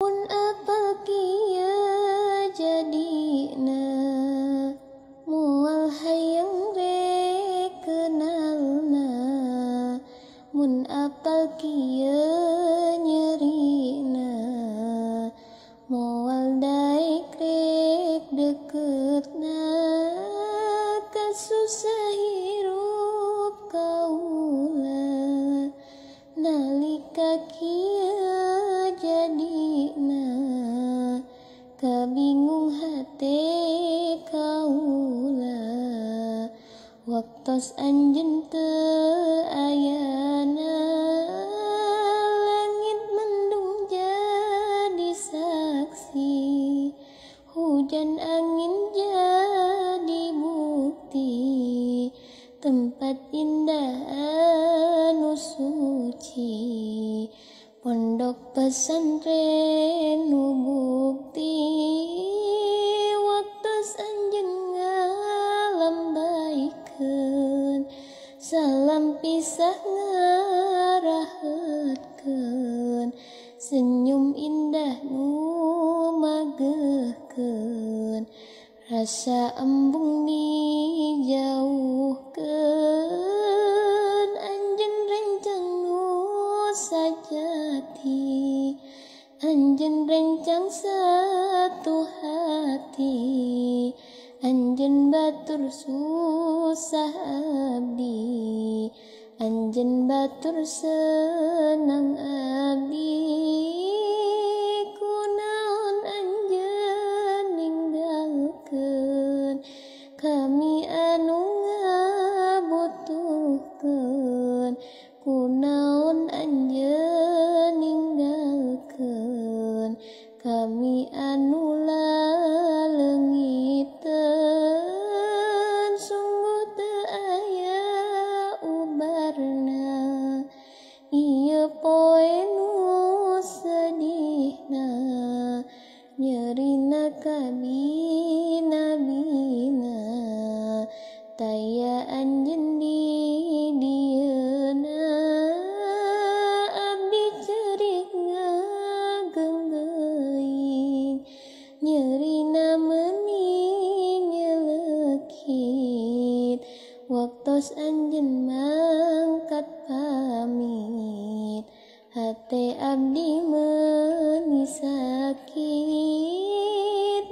Mun apal kieu jadina moal hayang rek kenalna, mun apal kieu nyerina moal daek rek deketna. Kasusah hirup kaula nalika kieu jadina, kabingung hate kaula waktos anjeun teu ayana. Langit mendung jadi saksi, hujan angin jadi bukti, tempat indah anu suci, pondok pesantren nu bukti. Waktos anjeun ngalambaikeun, salam pisah ngarahetkeun, senyum indah nu magehkeun, rasa embung dijauhkeun. Anjeun rencang nu sajati, anjeun rencang satu hati, anjeun batur susah abdi, anjeun batur senang abdi. Kunaon anjeun ninggalkeun kami anu ngabutuhkeun, kunaon anjeun ninggalkeun kami anu laleungiteun. Sungguh teu aya ubarna ieu poe nu sedihna, nyerina kabina-bina, taya anjeun di dieuna. Abdi ceurik ngageunggeuing, nyerina meuni nyelekit, waktos anjeun mangkat pamit, hate abdi meuni sakit.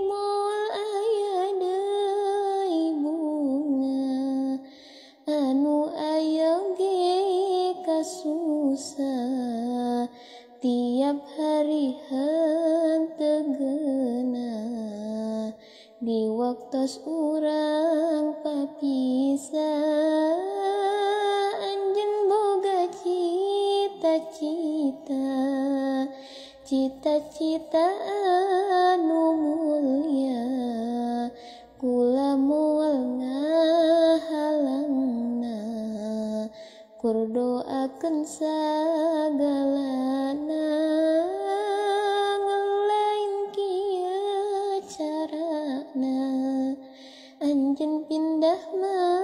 Moal aya deui bunga anu aya ge kasusah, tiap hari henteu geunah di waktos urang papisah. Anjeun boga cita-cita, cita-cita anu mulia, kula moal ngahalangna, kur doakeun sagalana. Ngelain kieu carana anjeun pindah mah.